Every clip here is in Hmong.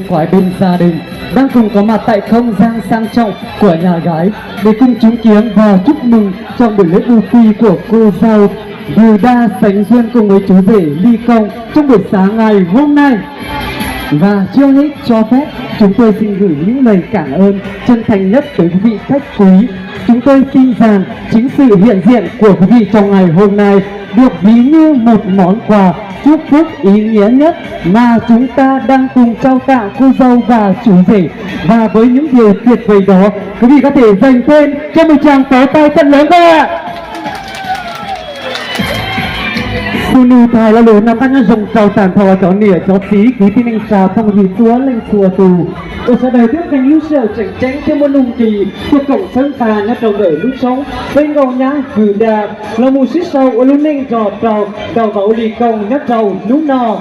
Khỏi bên gia đình đang cùng có mặt tại không gian sang trọng của nhà gái để cùng chứng kiến và chúc mừng trong buổi lễ bù ti của cô dâu Vừa Đa Sánh Duyên cùng với chú rể Ly Công trong buổi sáng ngày hôm nay. Và trước hết cho phép chúng tôi xin gửi những lời cảm ơn chân thành nhất tới quý vị khách quý. Chúng tôi tin rằng chính sự hiện diện của quý vị trong ngày hôm nay được ví như một món quà chúc phúc ý nghĩa nhất mà chúng ta đang cùng trao tặng cô dâu và chú rể. Và với những điều tuyệt vời đó, quý vị có thể dành thêm cho một tràng pháo tay thật lớn không ạ? Khu nu thais lo lus noj qab nyob zoo rau tag nrho cov niam cov txiv kwv tij neej tsa phooj ywg txhua leej txhua tus. Ua sawv daws thiab kheev lub sij hawm tseem ceeb thiab muaj nuj nqis tuaj koom txhawb nqa nyob rau ntawm lub roob peb nkauj nyab Vwm Da los mus sib sau ua lub neej nrog rau ntaus vauv Lis Koos nyob rau hnub no.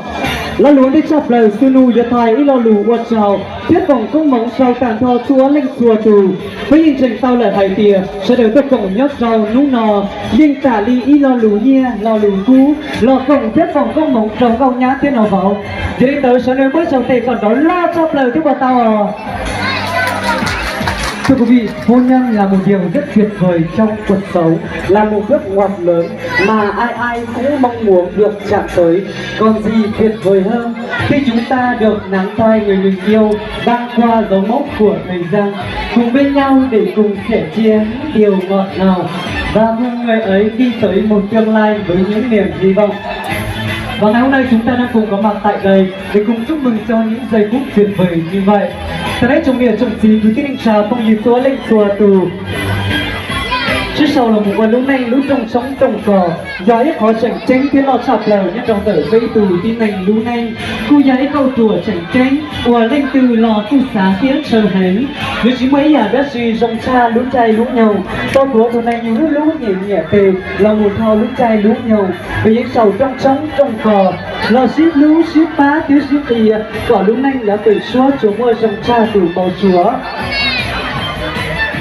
Lo lus ua ntej tshaj plaws Xu Nu yuav thaiv ib lo lus ua tsaug thiab foom koob hmoov rau tag nrho txhua leej txhua tus. Peb yeej ntseeg tau lawm hais tias sawv daws tuaj koom nyob rau hnub no yeej tam li ib lo lus nyiaj lo lus kub los koom thiab foom koob hmoov rau nkauj nyab thiab ntaus vauv. Yog li ntawd sawv daws muab ib zaug tes kom nrov loj tshaj plaws thiab puas tau? Thưa quý vị, hôn nhân là một điều rất tuyệt vời trong cuộc sống, là một bước ngoặt lớn mà ai ai cũng mong muốn được chạm tới. Còn gì tuyệt vời hơn khi chúng ta được nắm tay người mình yêu băng qua dấu mốc của thời gian, cùng bên nhau để cùng sẻ chia những điều ngọt ngào và cùng người ấy đi tới một tương lai với những niềm hy vọng. Và ngày hôm nay chúng ta đang cùng có mặt tại đây để cùng chúc mừng cho những giây phút tuyệt vời như vậy. Tag neb tsoom niam tsoom txiv kwv tij neej tsa phooj ywg txhua leej txhua tus, sib sau los mus ua lub neej lub rooj tshoob rooj kos yog ib qho tseem ceeb thiab loj tshaj plaws nyob rau ntawm peb tus tib neeg lub neej. Kuj yog ib kauj ruam tseem ceeb uas leej twg los kuj xav thiab ntshaw heev. Yuav tsis muaj ib yam dab tsi zoo tshaj lub caij lub nyoog tau tuav tus neeg yus hlub hlub nyiam nyiam tes los mus dhau lub caij lub nyoog, vim yeej saum rooj tshoob rooj kos los sib hlub sib pab thiab sib qhia kom lub neej yav pem suab tsuas muaj zoo tshaj tus npau suav.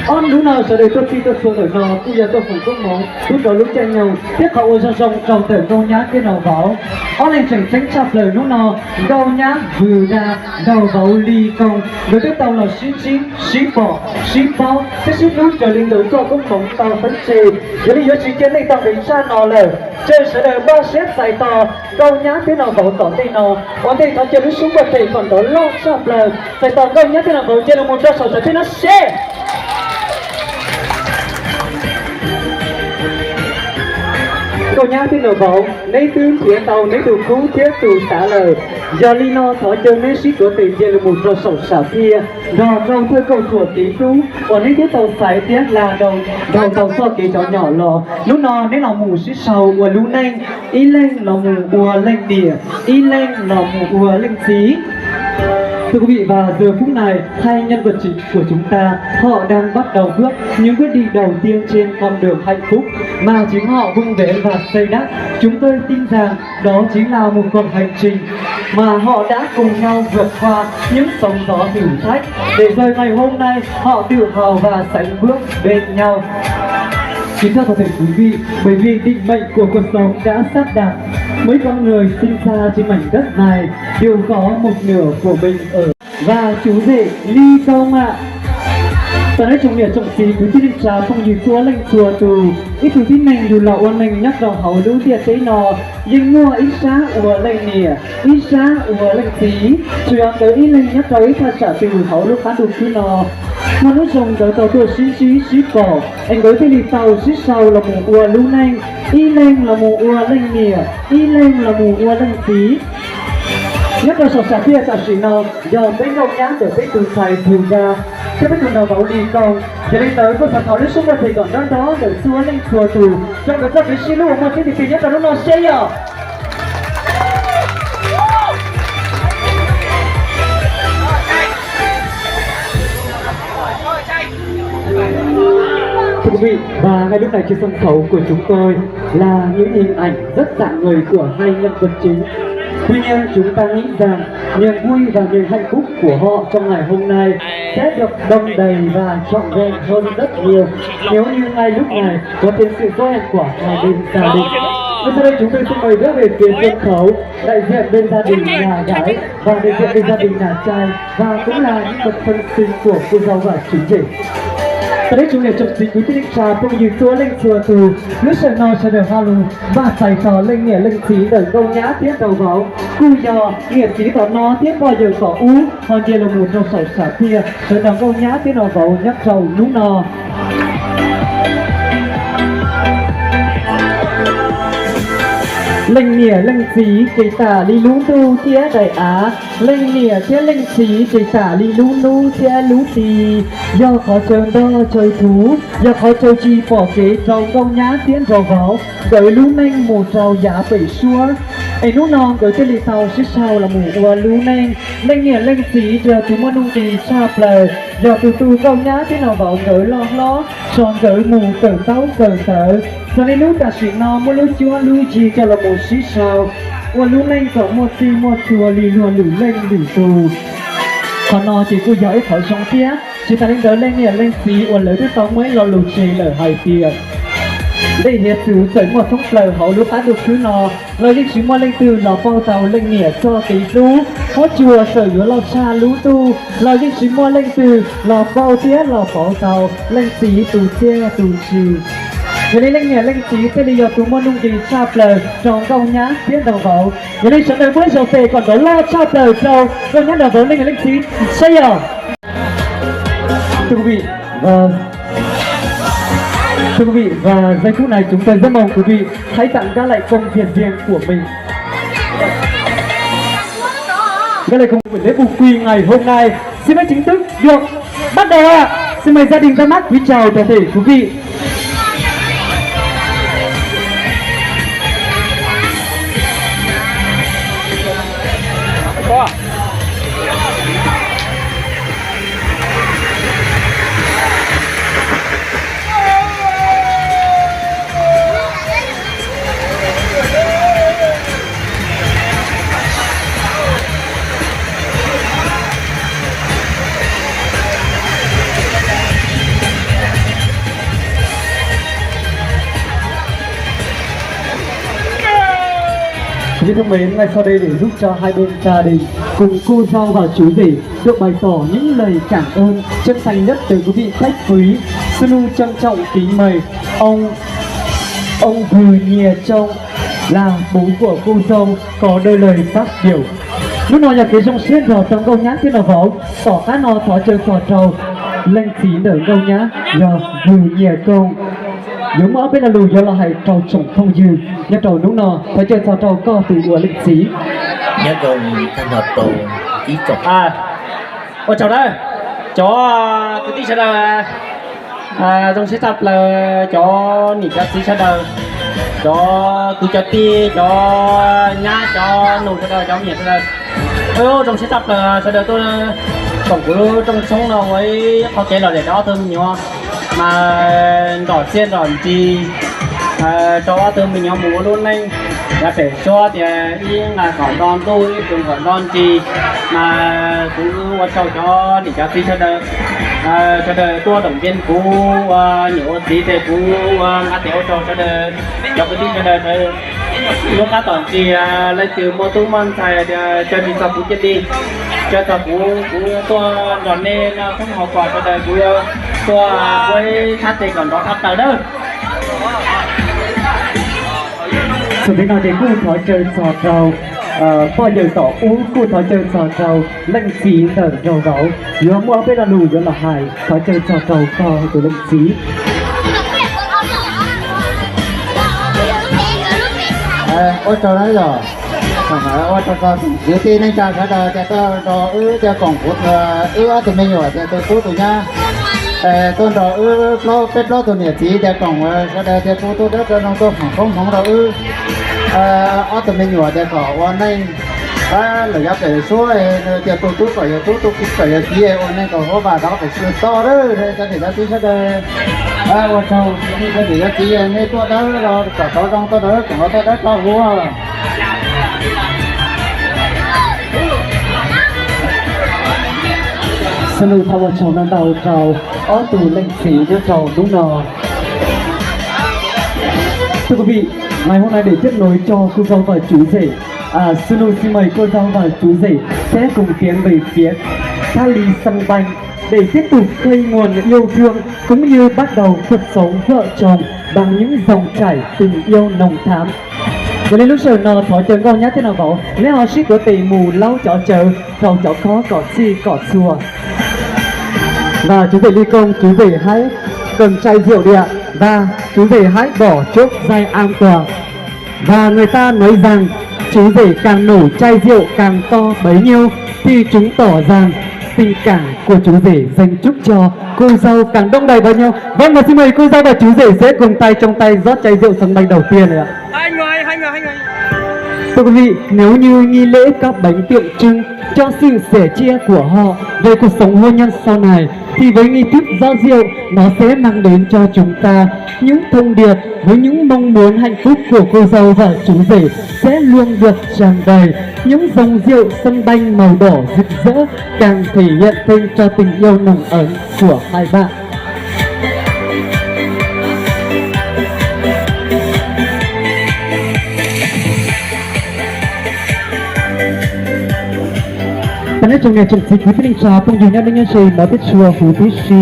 Ob hnub no sawv daws tuaj txhij tuaj txhua ntawm no kuj yog tuaj foom koob hmoov pub rau lub caij nyoog thiab qhov ua zoo zoo rau ntawm nkauj nyab thiab ntaus vauv. Ob leeg tseem ceeb tshaj plaws hnub no, nkauj nyab Vwm Da ntaus vauv Lis Koos, nkawd twb tau los sib ntsib sib pom sib paub thiab sib hlub raws li nkawd txoj koob hmoov tau feeb tseg. Yog li yuav tsis cia nej tau nqis tshaj no lawm, cia sawv daws npaj siab txais tos nkauj nyab thiab ntaus vauv tom ntej no. Ua ntej thov cia lub suab npuaj phem kom nrov loj tshaj plaws txais tos nkauj nyab thiab ntaus vauv cia los mus rau saum sam thiaj no seb. Nkauj nyab thiab ntaus vauv, neb twb nrhiav tau neb tus khub thiab tus xav lawm. Yog li no thov caw neb sib tuav tes cia los mus rau saum sam thiaj nrog rau thawj kauj ruam tiv tub uas neb twb tau xaiv thiab hla rau dhau tau txoj kev cov nyom los. Hnub no neb los mus sib sau ua lub neej, ib leeg los mus ua leej niam, ib leeg los mus ua leej txiv. Thưa quý vị, và giờ phút này, hai nhân vật chính của chúng ta, họ đang bắt đầu bước những bước đi đầu tiên trên con đường hạnh phúc mà chính họ vun vén và xây đắp. Chúng tôi tin rằng đó chính là một cuộc hành trình mà họ đã cùng nhau vượt qua những sóng gió thử thách để giờ ngày hôm nay họ tự hào và sánh bước bên nhau. Kính thưa toàn thể quý vị, bởi vì định mệnh của cuộc sống đã sắp đặt, mỗi con người sinh ra trên mảnh đất này đều có một nửa của mình ở và chú rể Ly Công ạ. Tag neb tsoom niam tsoom txiv kwv tij neej tsa phooj ywg txhua leej txhua tus, ib tug tib neeg yug los ua neeg nyob rau hauv lub ntiaj teb no yeej muaj ib sab ua leej niam, ib sab ua leej txiv, tsuas yog nkawd ib leeg nyob rau ib thaj tsam twg hauv lub qab ntuj khwb no. Muaj hnub zoo nkawd tau tuaj sib ntsib sib pom es nkawd thiaj li tau sib sau los mus ua lub neej, ib leeg los mus ua leej niam, ib leeg los mus ua leej txiv. Nyob rau saum sam thiaj tam sim no yog peb nkauj nyab ntawm peb tus ntxhais Vwm Da thiab peb tus ntaus vauv Lis Koos. Yog li ntawd kuj xav thov lub suab npuaj phem kom nrov nrov ntawm txhua leej txhua tus rau nkawd txoj kev sib hlub uas muaj tseeb tiag tiag nyob rau hnub no seb yog. Thưa quý vị, và ngay lúc này trên sân khấu của chúng tôi là những hình ảnh rất rạng ngời của hai nhân vật chính. Tuy nhiên, chúng ta nghĩ rằng niềm vui và niềm hạnh phúc của họ trong ngày hôm nay sẽ được đong đầy và trọn vẹn hơn rất nhiều nếu như ngay lúc này có thêm sự góp mặt của hai bên gia đình. Ngay sau đây chúng tôi xin mời gửi về phía sân khấu đại diện bên gia đình nhà gái và đại diện bên gia đình nhà trai và cũng là những bậc thân sinh của cô dâu và chú rể. Sau đây chúng tôi chúc quý vị khán giả cũng như txhua leej txhua tus, lub sij hawm no sawv daws ho lus npaj txais tos leej niam leej txiv ntawm nkauj nyab thiab nraug vauv, kuj yog niam txiv tom no thiab poj yawm tom ub ho nce los mus rau saum sam thiaj sawv daws nkauj nyab thiab nraug vauv nyob rau hnub no. Leej niam leej txiv ces tam li lub ntuj thiab daim av, leej niam thiab leej txiv ces tam li lub hnub thiab lub hli. Yog qhov chaw ntog chaw thuv, yog qhov chaw tsis pom kev rau nkauj nyab thiab nraug vauv nkawd lub neej mus rau yav pem suab. Es hnub no nkawd thiaj li tau sib sau los mus ua lub neej. Leej niam leej txiv yog tus muaj nuj nqis tshaj plaws, yog tus tu nkauj nyab thiab nraug vauv nkawd loj hlob, tso nkawd mus kawm ntaub kawm ntawv. Txog li hnub tam sim no muaj lub cuab lub yig coj los mus sib sau ua lub neej kom muaj txij muaj txhua li luag lwm leej lwm tus. Qhov no ces kuj yog ib qhov zoo thiab. Tsis tas li ntawd leej niam leej txiv uas lawv twb tau muaj ib lo lus tseg lawm hais tias, dej hiav txwv txawm muaj thoob plaws hauv lub qab ntuj khwb no los yeej tsis muaj leej twg los pauj tau leej niam txoj kev hlub. Huab cua txawm yuav loj tshaj lub ntuj los yeej tsis muaj leej twg los pauj thiab los pauv tau leej txiv tus txiaj tus ntsig. Yog li leej niam leej txiv thiaj li yog tus muaj nuj nqis tshaj plaws rau nkauj nyab thiab nraug vauv. Yog li sawv daws muab ib zaug tes kom nrov loj tshaj plaws rau nkauj nyab nraug vauv leej niam leej txiv saib yog. Thưa quý vị, và, thưa quý vị, và giây phút này chúng tôi rất mong quý vị hãy tặng gã lại công việc riêng của mình. Gã lại công việc buổi lễ bục quỳ ngày hôm nay xin phép chính thức được bắt đầu ạ. Xin mời gia đình ra mắt quý chào toàn thể quý vị. Quý vị thân mến, ngay sau đây để giúp cho hai bên gia đình cùng cô dâu và chú rể được bày tỏ những lời cảm ơn chân thành nhất tới quý vị khách quý, Snu trân trọng kính mời ông, ông Vừa Nhìa Châu là bố của cô dâu có đôi lời phát biểu. Hnub no yog kev zoo siab nrog rau nkauj nyab thiab nraug vauv. Tom qab no thov caw txog rau leej txiv ntawm nkauj nyab yog Vừa Nhìa Châu yuav muaj ob peb lo lus yuav los hais rau tsoom phooj ywg nyob rau hnub no. Thov caw txog rau koj tus ua leej txiv. Nyob zoo tag nrho rau ib tsoom. Ua tsaug nawb cov kwv tij sawv daws, zoo siab tshaj plaws cov niam cov txiv sawv daws, cov kwv cov tij, cov nyab cov nus sawv daws, cov me nyuam sawv daws. Zoo siab tshaj plaws sawv daws tuaj koom kuv lub rooj tshoob no ua ib qho kev lom zem rau ob tug me nyuam, mas nrog txiaj nrog ntsig rau ob tug me nyuam mus ua lub neej yav pem suab tias ib nqa kom nto ntuj ib tug kom nto ntsis. Mas kuv ua tsaug cov niam cov txiv sawv daws, sawv daws tuaj động viên kuv ua niam ua txiv ces kuv ua nqa tes ua tsaug sawv daws, cov kwv tij sawv daws. Lub qab tom ntsis leej twg muaj tub muaj ntxhais tias caw tsis txog kuv cia li caw txog kuv, kuv tuaj nrog nej noj khoob haus kos sawv daws, kuv tuaj ua ib thab tes kom nrov tshaj plaws nawb. Xws li no ces kuj thov caw txog rau poj yawm tom ub, kuj thov caw txog rau leej txiv ntawm nraug vauv, yuav muaj ob peb lo lus yuav los hais, thov caw txog rau koj tus leej txiv. Ua tsaug na yom, ua tsaug rau kwv tij neej tsa sawv daws tias tuaj nrog wb tias koom kuv, wb ob tug me nyuam tias tus tub tus nyab, tuaj nrog wb plaub peb plaub tus niam txiv tias koom sawv daws tias tu tu dawb rau zoo tuaj foom koob hmoov rau wb ob tug me nyuam tias kom ua neej lawm yav pem suab, nws tias tus tub kom yawg tub, tus tub kom yawg txiv, ua neej kom huab vam rov pem xyoo toj lawm. Cov niam cov txiv sawv daws, ua tsaug cov niam cov txiv nej tuaj dawb los kom tau zoo, tuaj dawb kom tuaj dawb tau huv. Xws li thov ua tsaug ntau ntau rau ob tug leej txiv nyob rau hnub no. Thưa quý vị, Ngày hôm nay để tiếp nối cho cô dâu và chú rể, à, Sunu xin mời cô dâu và chú rể sẽ cùng tiến về phía tháp ly sân bay để tiếp tục khơi nguồn yêu thương cũng như bắt đầu cuộc sống vợ chồng bằng những dòng chảy tình yêu nồng thắm. Yog li lub sij hawm no thov caw nkauj nyab thiab nraug vauv neb ho sib tuav tes mus laub cov cawv rau cov khob kom txhij kom txhua. Và chú rể ly công, chú rể hãy cầm chai rượu đi ạ. Và chú rể hãy bỏ chốt dây an toàn. Và người ta nói rằng chú rể càng nổ chai rượu càng to bấy nhiêu thì chứng tỏ rằng tình cảm của chú rể dành chúc cho cô dâu càng đong đầy bấy nhiêu. Vâng, và xin mời cô dâu và chú rể sẽ cùng tay trong tay rót chai rượu sân bay đầu tiên ạ. Thưa quý vị, nếu như nghi lễ cắt bánh tượng trưng cho sự sẻ chia của họ về cuộc sống hôn nhân sau này, thì với nghi thức rót rượu, nó sẽ mang đến cho chúng ta những thông điệp với những mong muốn hạnh phúc của cô dâu và chú rể sẽ luôn được tràn đầy. Những dòng rượu sâm banh màu đỏ rực rỡ càng thể hiện thêm cho tình yêu nồng ấm của hai bạn. Tag neb tsoom niam tsoom txiv kwv tij neej tsa phooj ywg nyob deb nyob ze mov tib tshua huv tib si.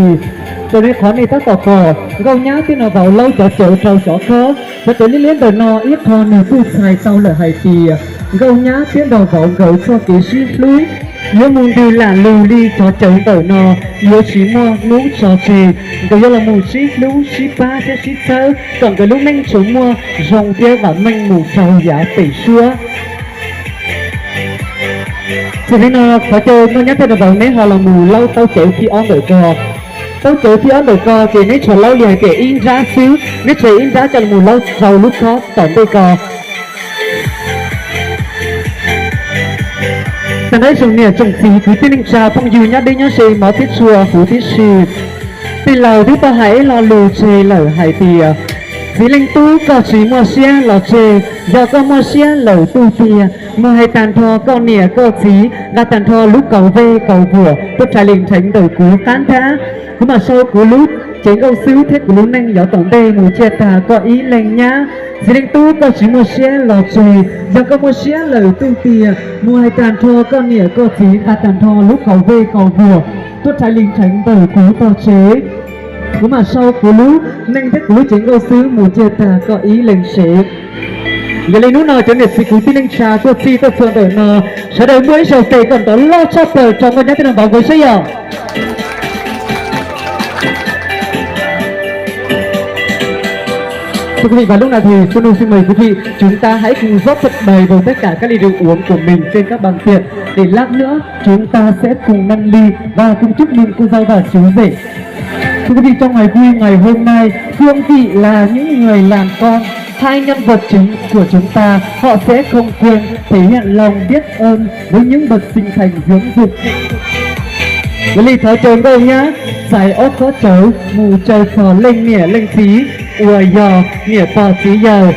Raws li qhov nej tab tom pom, nkauj nyab thiab nraug vauv laub cov cawv rau cov khob, cov cawv liab liab ntawm no ib qho nws kuj txhais tau lawm hais tias nkauj nyab thiab nraug vauv nkawd txoj kev sib hlub yuav mus ntws lam lug li cov cawv ntawm no, yuav tsis muaj hnub tso tseg. Nkawd yuav los mus sib hlub sib pab thiab sib txhawb kom nkawd lub neej tsuas muaj zoo thiab vam meej mus rau yav pem suab. Txij li no thov caw nkauj nyab thiab nraug vauv neb ho los mus laub taub cawv thib ob ntawm ko. Taub cawv thib ob ntawm ko ces neb tsuas laub li hais tias ib nrab xwb, neb tshem ib nrab coj los mus laub rau lub khob tom ntej ko. Tag neb tsoom niam tsoom txiv kwv tij neej tsa phooj ywg nyob deb nyob ze mov tib tshua huv tib si. Tij laug twb tau hais ib lo lus tseg lawm hais tias, txiv leej tub koj tsis muaj siab los tseg, yog koj muaj siab lawm tuj tiag, mus hais tag nrho koj niam koj txiv, nqa tag nrho lub kaus vej kaus vuam tuaj rhais li nrheev ntawm kuv qab nrab. Kuv mam sau kuv lub cev nkauj xwb thiab kuv lub neej yav tom ntej mus cia tag koj ib leeg nyab. Txiv leej tub koj tsis muaj siab los tseg, yog koj muaj siab lawm tuj tiag, mus hais tag nrho koj niam koj txiv, nqa tag nrho lub kaus vej kaus vuam tuaj rhais li nrheev ntawm kuv tog tsev. Kuv mam sau kuv lub neej thiab kuv lub cev nkauj xwb mus cia tag koj ib leeg sev. Yog li hnub no cov niam txiv kwv tij neej tsa tuaj txhij tuaj txhua ntawm no, sawv daws muaj ib zaug tes kom ntov loj tshaj plaws rau nkauj nyab thiab nraug vauv nkawd seb yog. Thưa quý vị, và lúc này thì Sunu xin mời quý vị, chúng ta hãy cùng rót thật đầy vào tất cả các ly rượu uống của mình trên các bàn tiệc để lát nữa chúng ta sẽ cùng nâng ly và cùng chúc mừng cô dâu và chú rể. Thưa quý vị, trong ngày vui ngày hôm nay, cương vị là những người làm con, hai nhân vật chính của chúng ta, họ sẽ không quên thể hiện lòng biết ơn với những bậc sinh thành dưỡng dục. Yog li thov caw nkauj nyab txais ob khob cawv mus caw txog leej niam leej txiv uas yog niam pog txiv yawg,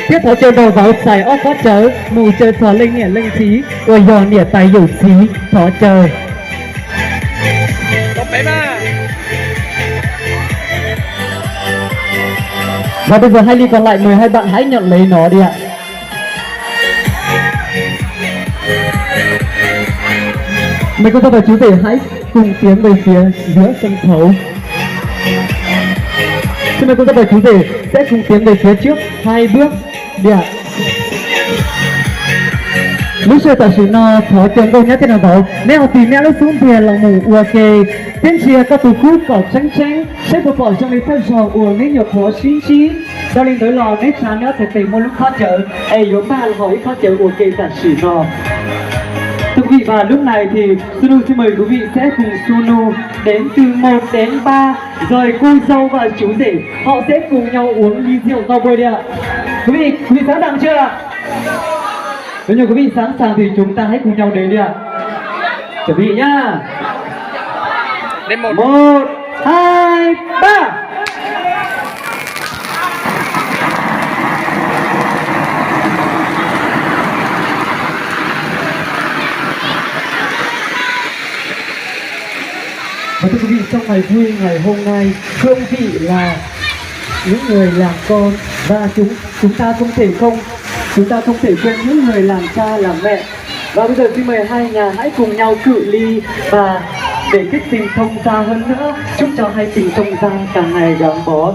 thiab thov caw nraug vauv txais ob khob cawv mus caw txog leej niam leej txiv uas yog niam tais yawm txiv. Thov caw. Và bây giờ hai ly còn lại mời hai bạn hãy nhận lấy nó đi ạ. Mời cô dâu và chú rể hãy cùng tiến về phía giữa sân khấu. Xin mời cô dâu và chú rể sẽ cùng tiến về phía trước hai bước đi ạ. Lub sij hawm tam sim no thov caw nkauj nyab thiab nraug vauv neb ho tig neb lub xub ntiag los mus ua ke, thiab ntsia koj tus kub kom tseeb tseeb seb puas pom zoo li thawj zaug uas neb nyuam qhuav sib ntsib. Yog li ntawd los neb tsa neb ob txhais tes muaj lub khob cawv es yuav npaj los ib khob cawv ua ke tam sim no. Thưa quý vị, và lúc này thì Sunu xin mời quý vị sẽ cùng Sunu đếm từ một đến ba, rồi cô dâu và chú rể họ sẽ cùng nhau uống ly rượu giao bôi đi ạ. Quý vị, quý vị sẵn sàng chưa ạ? Nếu như quý vị sẵn sàng thì chúng ta hãy cùng nhau đếm đi ạ. Chuẩn bị nhá. Đếm một. Một, hai, ba. Và thưa quý vị, trong ngày vui ngày hôm nay, cương vị là những người làm con và chúng Chúng ta không thể không, chúng ta không thể quên những người làm cha làm mẹ. Và bây giờ xin mời hai nhà hãy cùng nhau cự ly và để kết tình thông gia hơn nữa, chúc cho hai tình thông gia càng ngày gắn bó.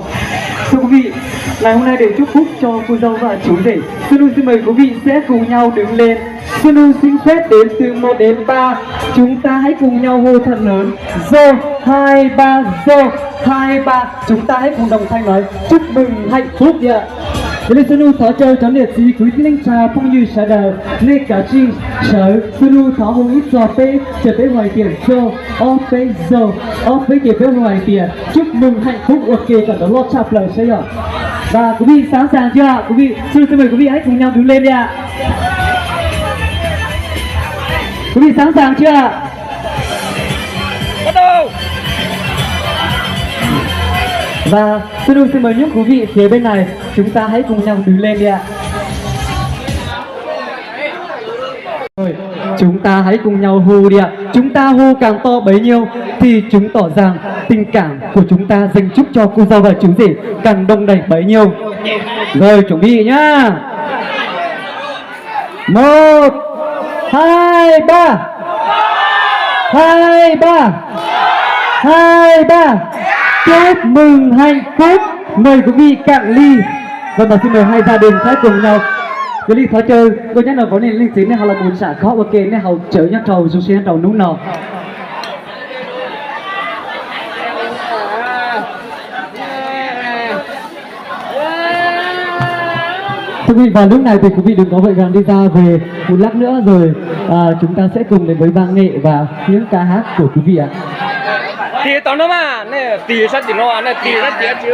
Thưa quý vị, ngày hôm nay để chúc phúc cho cô dâu và chú rể, Xuân Hương xin mời quý vị sẽ cùng nhau đứng lên. Xuân Hương xin phép đếm từ một đến ba, chúng ta hãy cùng nhau hô thật lớn. Dâu, hai, ba, dâu, hai, ba. Chúng ta hãy cùng đồng thanh nói chúc mừng hạnh phúc đi ạ. Yog li Xuân Hương thov caw cov niam txiv kwv tij neej tsa phooj ywg sawv daws, nej kav tsij sawv, Xuân Hương thov hu ib txog peb, ces peb hu hais tias dâu, ob peb dâu, ob peb ces peb hu hais tias chúc mừng hạnh phúc ua ke kom ntawd loj tshaj plaws seb yog. Và quý vị sẵn sàng chưa ạ? Quý vị, xin mời quý vị hãy cùng nhau đứng lên đi ạ. Quý vị sẵn sàng chưa ạ? Bắt đầu. Và xin mời những quý vị phía bên này, chúng ta hãy cùng nhau đứng lên đi ạ. Rồi, chúng ta hãy cùng nhau hô đi ạ. Chúng ta hô càng to bấy nhiêu thì chứng tỏ rằng tình cảm của chúng ta dành chúc cho cô dâu và chú rể càng đong đầy bấy nhiêu. Rồi, chuẩn bị nhá. Một, hai, ba. Hai, ba. Hai, ba. Chúc mừng hạnh phúc. Mời quý vị cạn ly. Vâng, và xin mời hai gia đình sẽ cùng nhau. Yog li thov caw nkauj nyab nraug vauv, nej leej txiv nej ho los mus sam khob ua ke, nej ho tseem nyob rau zoo siab rau hnub no. Thưa quý vị, vào lúc này thì quý vị đừng có vội vàng đi ra về, một lát nữa rồi à, chúng ta sẽ cùng đến với văn nghệ và những ca hát của quý vị ạ. Tig tau no mas, nej tig sab tim no, nej tig sab tim.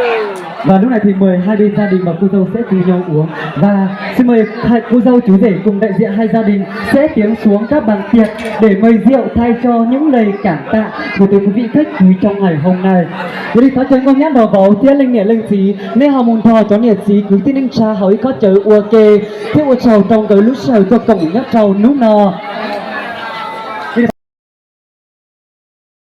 Và lúc này thì mời hai bên gia đình và cô dâu sẽ cùng nhau uống. Và xin mời hai, cô dâu chú rể cùng đại diện hai gia đình sẽ tiến xuống các bàn tiệc để mời rượu thay cho những lời cảm tạ gửi tới quý vị khách quý trong ngày hôm nay. Yog li thov caw nkauj nyab nraug vauv thiab leej niam leej txiv, nej ho mus nrog cov niam txiv kwv tij neej tsa hauv ib qhov chaw ua ke thiab ua tsaug rau nkawd lub sij hawm tuaj koom nyob rau hnub no.